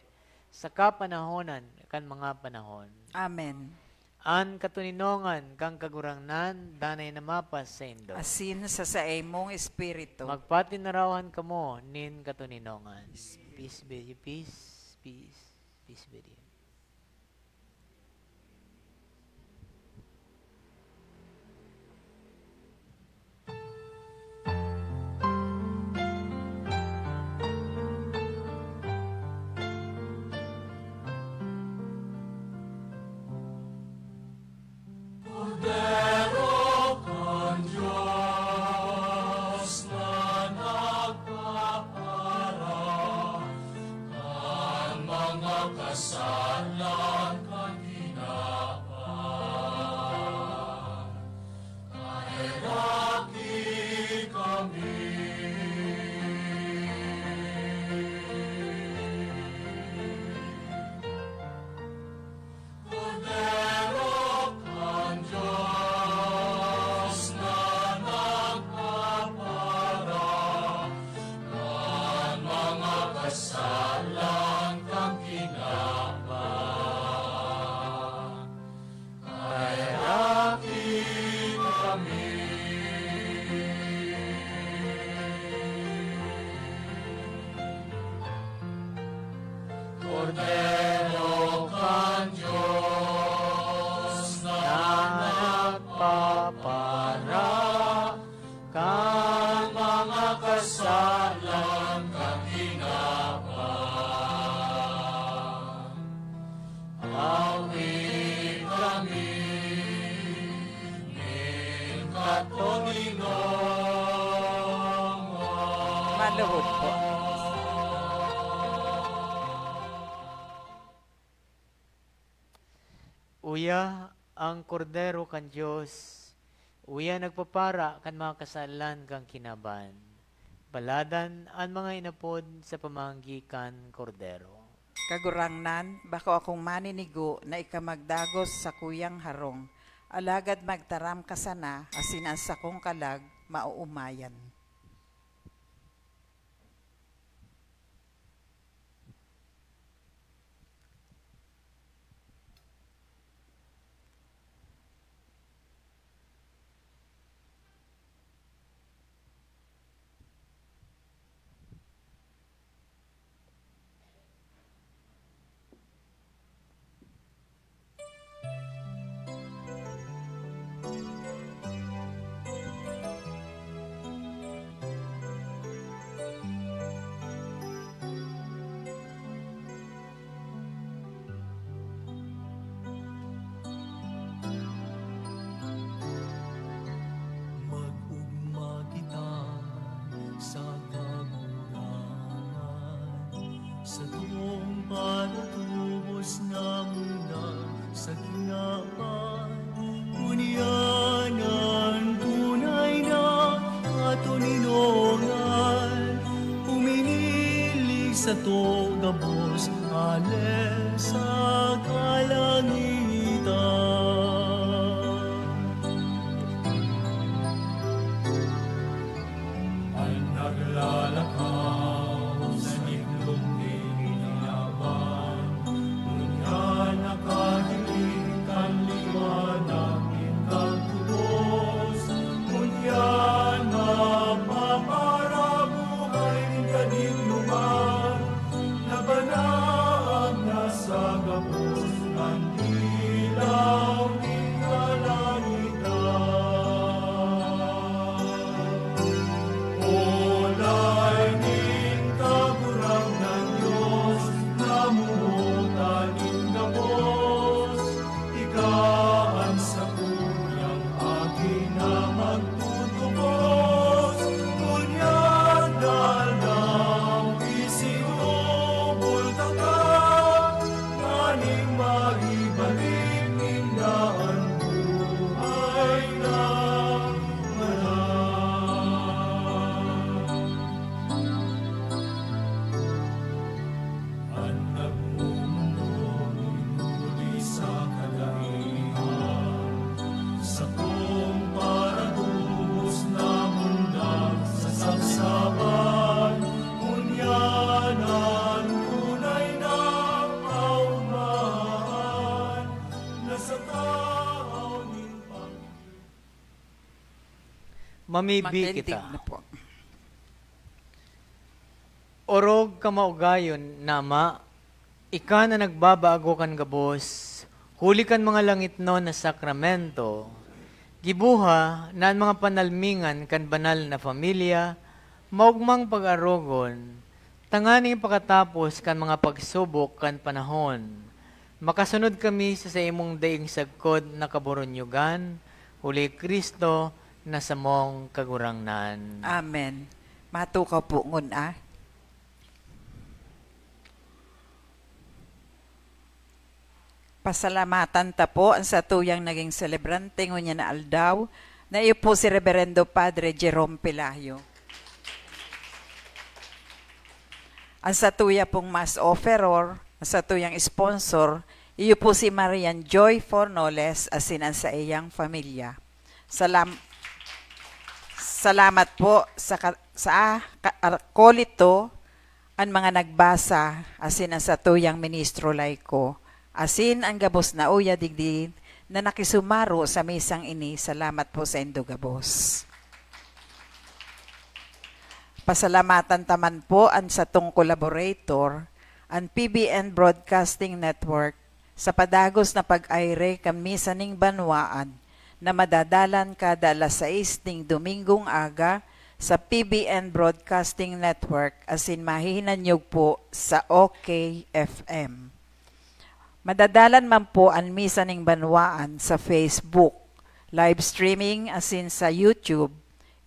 sa kapanahonan kan mga panahon. Amen. An katoninongan kan Kagurangnan danay na mapasaindo. Asin sa saimong espiritu. Magpatinarawan kamo nin katoninongan. Peace be with you, peace, peace, peace be with you. Kordero kan Dios na nagpapara kan mga kasalan kan kinaban. Kaheraki kami. Kordero kan Dios na nagpapara kan mga kasalan kan kinaban. Kaheraki kami. Kordero kan Dios na nagpapara kan mga kasalan kan kinaban. Awi kami nin katoninongan. Maluhod po. Uya, ang Kordero kan Dios, uya nagpapara kan mga kasalan kan kinaban. Baladan an mga inapod sa pamanggi kan Kordero. Kagurangnan, bako akong maninigo na ika magdagos sa kuyang harong, alagad magtaram ka sana asin an sakong kalag maoomayan. Mag-ugma kita sa Kagurangnan, satong paratubos na muna sa kinaban. Ngunyan an tunay na katoninongan, huminili sato gabos ale sa kalangitan. An naglalakaw sa itlog Mamibi Mag-ending kita. na po. Orog ka maugayon na Ama, ika na nagbabago kan gabos, huli kan mga langitnon na sakramento, gibuha na an mga panalmingan kan banal na pamilya maogmang pag-arogon, tanganing pakatapos kan mga pagsubok kan panahon, makasunod kami sa saimong daing sagkod na kaburunyogan, huli Cristo, na samong Kagurangnan. Amen. Matukaw po ngun, ah. Pasalamatan ta po an satuyang naging selebrante ngunyan na aldaw, na iyo po si Reberendo Padre Jerome Pelayo. Ang satuya pong mass offeror, ang satuyang sponsor, iyo po si Marian Joy Fornoles asin ang saiyang pamilya. Salam-, salamat po sa ka-, sa ka-, akolito, an mga nagbasa, asin an satuyang ministro laiko, asin an gabos na uya digdi na nakisumaro sa misang ini. Salamat po saindo gabos. Pasalamatan ta man po an satong collaborator, an P B N Broadcasting Network, sa padagos na pag-aire kan misa ning banwaan na madadalan kada alas sais ning Domingong aga sa P B N Broadcasting Network asin mahihinanyog po sa O K F M. Madadalan man po an misa ning banwaan sa Facebook, live streaming asin sa YouTube.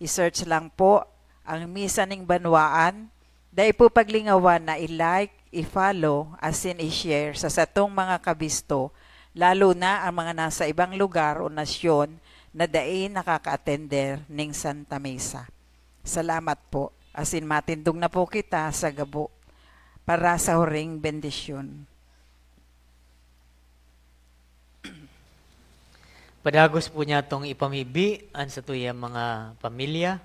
I-search lang po ang Misa ning Banwaan. Dai po paglingawan na i-like, i-follow, asin i-share sa satong mga kabisto, lalo na ang mga nasa ibang lugar o nasyon na dai nakaka-atender ning Santa Misa. Salamat po. Asin matindog na po kita sa gabo para sa huring bendisyon. Padagos po niya tong ipamibi an satuyang mga pamilya,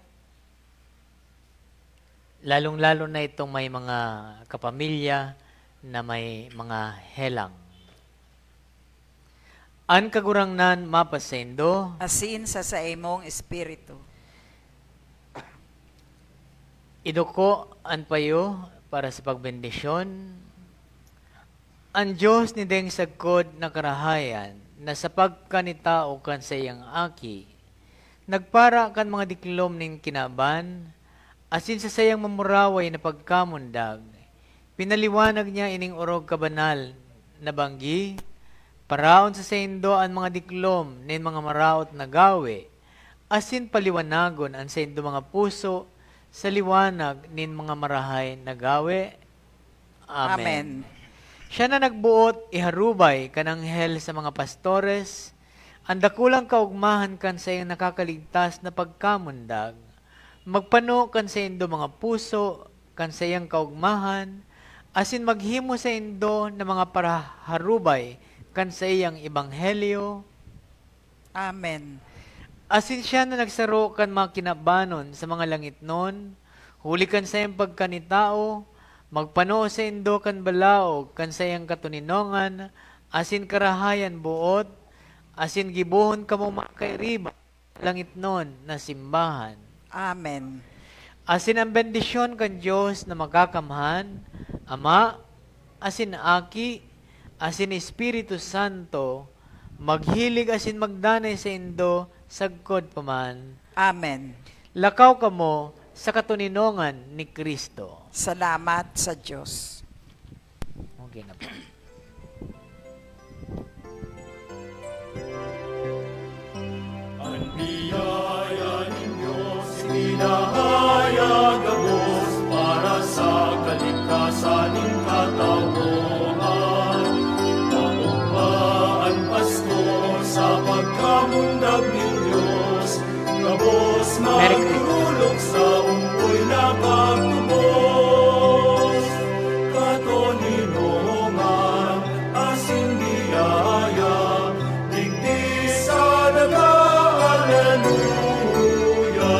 lalong-lalo na itong may mga kapamilya na may mga helang. An Kagurangnan mapasaindo. Asin sa saimong espiritu. Iduko an payo para sa pagbendisyon. An Dios nin daing sagkod na karahayan, na sa pagkanitao kan saiyang Aki, nagpara kan mga diklom nin kinaban, asin sa saiyang mamuraway na pagkamundag, pinaliwanag niya ining orog kabanal na banggi, paraon sa saindo an mga diklom nin mga maraot na gawe, asin paliwanagon an saindo mga puso sa liwanag nin mga marahay na gawe. Amen. Amen. Siya na nagboot iharubay kan anghel sa mga pastores an dakulang kaogmahan kan saiyang nakakaligtas na pagkamundag. Magpano kan saindo mga puso kan saiyang kaogmahan, asin maghimo saindo na mga paraharubay kan saiyang ebanghelyo. Amen. Asin siya na nagsaro kan mga kinabanon sa mga langitnon, huli kan saiyang pagkanitao, magpano saindo kan balaog kan saiyang katoninongan asin karahayan boot, asin gibohon kamo makairiba sa langitnon na simbahan. Amen. Asin an bendisyon kan Dios na Makakamhan, Ama, asin Aki, asin Espiritu Santo, maghilig asin magdanay saindo sagkod pa man. Amen. Lakaw kamo sa katoninongan ni Cristo. Salamat sa Dios. Okay na po. An biyaya nin Dios, ibinahayag gabos para sa kaligtasan nin katawhan. Maogma an Pasko sa pagkamundag nin Dios, gabos Merry Christmas. Magdurulog sa umpoy na pagtubos. Katoninongan asin biyaya, digdi sa daga. Aleluya.